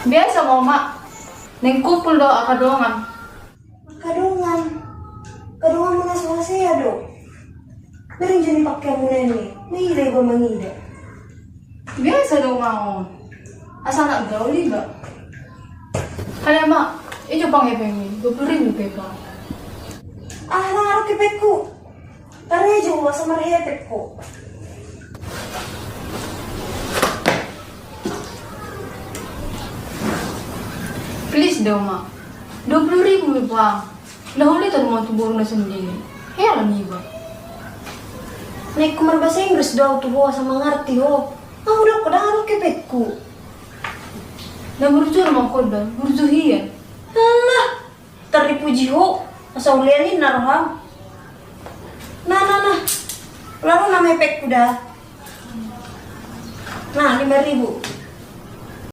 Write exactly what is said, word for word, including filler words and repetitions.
Biasa ma, Oma. Naeng kumpul do angka dongan. Angka dongan? Angka dongan muna so hasea do. Bereng jo ni pakeanmuna i, maila iba mangida. Biasa do, Oma, on. Asa anak gaul iba. Haha, Oma, i jo pang hepengmi, dua pulu ribu pe, Oma. Ah, ndang adong hepengku. Taruh jo asa marhepeng ho. Please do, Oma. Dua pulu ribu pe, Oma. Na holi tong ma tu boruna sandiri. Heran iba. Naeng hupahomhon bahasa Inggris do au tu ho asa mangarti ho. Au do, ndang adong hepengku. Na burju ma ho da, burju hian. Alah, tar dipuji ho, asa ulean ninna roham. Nah, nah, nah. Lalu nama hepengku da. Nah, lima ribu.